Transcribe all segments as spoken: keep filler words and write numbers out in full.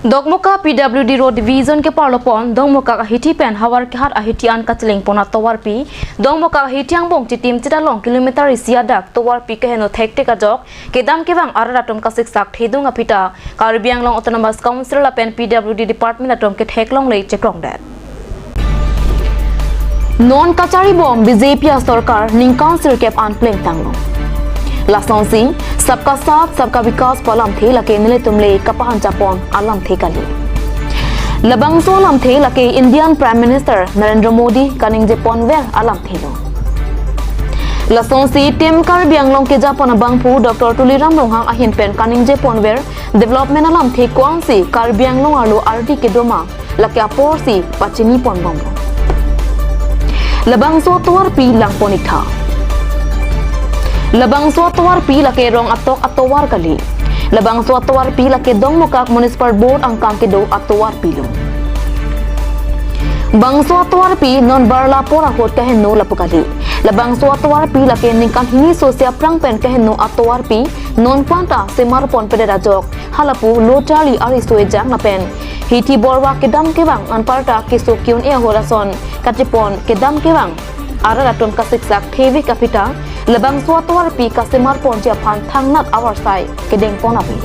Dokmoka P W D Road Division keparlopon Dokmoka ahithi pen Howraghat ahithi an kachelengpon atovarpi, Dokmoka ahithi angbong chitim chit along kilometer isi adak tovarpi keheno thekthek ajok kedam kevang arat atum kasiksak thedung aphi ta Karbi Anglong Autonomous Council lapen P W D Department atum ketheklongle chekrongdet. Non kacharibom B J P asorkar ningkan sirkep an plengtanglo. Lasonsi Sabka Saath Sabka Vikas pu alamthe lake nelitum le kapahanchapon alamthe kali. Labangso alamthe lake Indian Prime Minister Narendra Modi kaningjeponver alamthelo. Lasonsi tem Karbi Anglong kejapon abangphu Doctor Tuliram Ronghang ahin pen kaningjeponver development alamthe ko-ansi Karbi Anglong arlo ardi kedo ma lake aporsi pachiniponbomlo. Labangso atovarpi langpon-iktha. Labangso atovarpi lake rong atok atovar kali. Labangso atovarpi lake Dokmoka Municipal Board angkang kedo atovarpilo. Bangso atovarpi non barla apor ahut keheno lapu kali. Labangso atovarpi lake ningkan hini sose aphrang pen keheno atovarpi, non ko-an ta semarponpedet ajok halapu lo charli ariso ejang lapen hithi borwa kedam kevang anparta keso ke-un-e ahut ason kachepon kedam kevang arat atum kasiksak thevek aphi ta labangso atovarpi kasemarponji aphan thangnat avarsai kedengpon ave.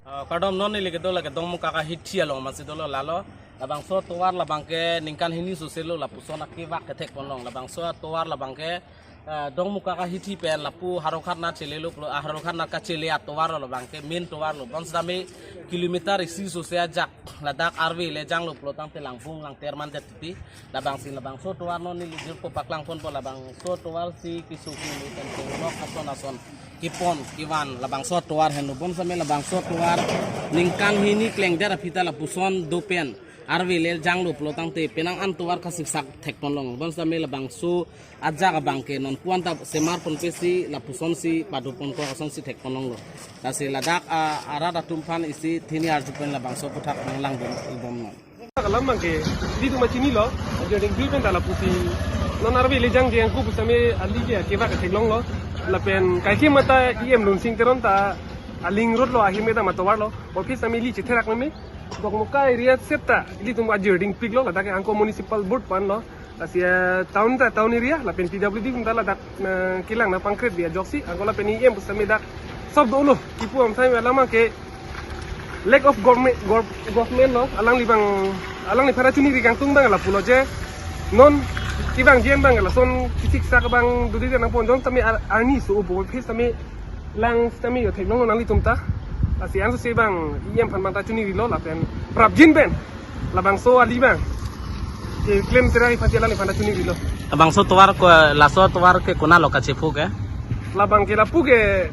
Ah, kardom, non neli kedo lake Dokmoka ahithi along masi dolo lalo. Labangso atovar labangke ningkan hini soselo lapuson akevak kethekponlong. Labangso atovar labangke, eh, Dokmoka ahithi pen lapu Howraghat nat chelelo pulo, ah, Howraghat nat kachele atovarlo labangke main tovarlo. Bonsitame kilometer isi sose ajak ladak arve le janglo pulo tangte langbung langter mandet tipi. Labangsi labangso atovar non neli jirpo paklangponpo, labangso atovarsi keso ke-un-e pen penglok ason ason kepon kevan labangso atovar henlo. Bonsitame labangso atovar ningkan hini klengdet aphi ta lapuson do pen arve le janglo pulo tangte penang an tovar kasiksak thekponlong. Bonsitame labangso ajak abangke non ko-an ta semarponpesi lapusonsi padoponkok asonsi thekponlonglo. Lasi ladak, ah, arat atum aphan isi thini arjupon labangso aphuthak nanglangdunbomnon. Alam abangke, ilitum chinilo, ajir dingpi pen ta lapusi non arve le jangje angku pusitame ali ke akevak theklonglo. Lapen kaikema ta E M Lunsing Teron ta a-link road lo, ahirme ta atovarlo. Office ami ili chetherak meme. Dokmoka area seta ilitum ajir dingpiklo, ladak ke angko municipal board pu anlo. Lasi, eh, town ta town area, lapen P W D kum ta ladak, eh, kelang nangpangkret bi ajoksi, angko lapen E M pusitame dak sob dolo, kipu amsai alam abangke lack of government, gov-, government lo, alangli abang, alangliphan ta choningri kangtung abang lapulo je, non kevangji an abang lason kesiksak abang dodi nangpon, jonsitame ar-, arni so upo, pusitame lang sitame yo theklonglo nanglitum ta. Lasi ansose abang E M aphan abang ta choningrilo lapen prapjin pen labangso ali abang keklem tera iphan chelang iphan ta choningrilo. Labangso atovar ko, laso atovar ke konatlo kachepho ke? Labangke lapu ke,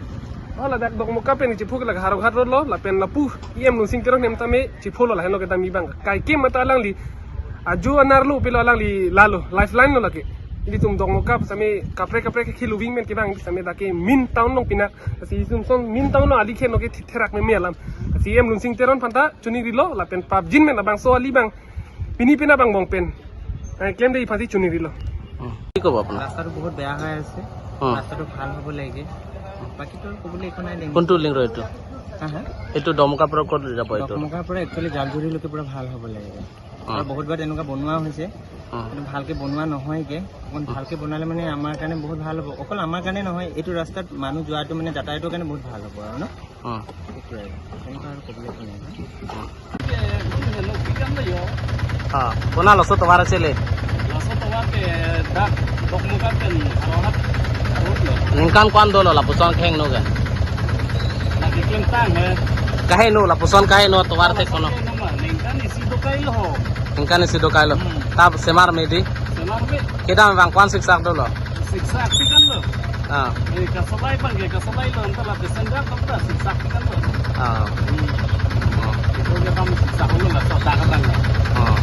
oh, ladak Dokmoka pen chepho ke la Howraghat road lo, lapen lapu E M Lunsing Teron ahem tame chepholo, lahenlo kedam abang. Kaikema ta alangli ajo anerlo pulo, alangli lalo, lifeline lo lake. Ilitum Dokmoka sitame kaprek kaprek ke kiluving men kevang sitame dak ke main town along pinak. Lasi ilitum ason main town along ali keheno ke therak meme alam. Lasi E M Lunsing Teron aphan ta choningrilo lapen prapjin pen labangso ali abang pini pina abang bong pen, eh, klemde iphansi choningrilo. Hmm. কি ক'ব আপোনাৰ? ৰাস্তাটো বহুত বেয়া হৈ আছে। অ। ৰাস্তাটো ভাল হ'ব লাগে। বাকীতো ক'বলৈ একো নাই। কোনটো লিংক ৰোড এইটো? হা, হা? এইটো ডমকা পৰা ক'ত যাব এইটো? ডমকাৰ পৰা একচুৱেলি জালজুৰিলৈকে পুৰা ভাল হ'ব লাগে। অ। আৰু বহুতবাৰ তেনেকুৱা বনোৱা হৈছে। অ। কিন্তু ভালকে বনোৱা নহয়গে। অকণ অ। ভালকে বনালে মানে আমাৰ কাৰণে বহুত ভাল হ'ব। অকল আমাৰ কাৰণে নহয়, এইটো ৰাস্তাত মানুহ যোৱাটো মানে যাতায়াতৰ কাৰণে বহুত ভাল হ'ব আৰু ন? অ। সেইটোৱে আৰু। তেনেকুৱা আৰু ক'বলৈ একো নাই। অ। অ। কোনা লছো তোমাৰ আছিলে? Laso tovar ke dak Dokmoka pen Howraghat road lo. Ningkan ko-an dolo lapuson keheno ke? Lagi klem tang he. Kaheno lapuson kaheno tovar thek kono. Laso ke nama ningkan isi dokai lo ho. Ningkan isi dokai lo. Hmm. Tab semar medi? Semar me. Kedam abang ko-an siksak dolo? Siksak si kan lo. Ah. Eh, kasolai abangke, kasolai lo, anta la pesenda kan lo, siksak si kan lo. Ah. Hmm. Oh. Itu dia kami siksak lo, nggak tahu tak kan lo. Oh.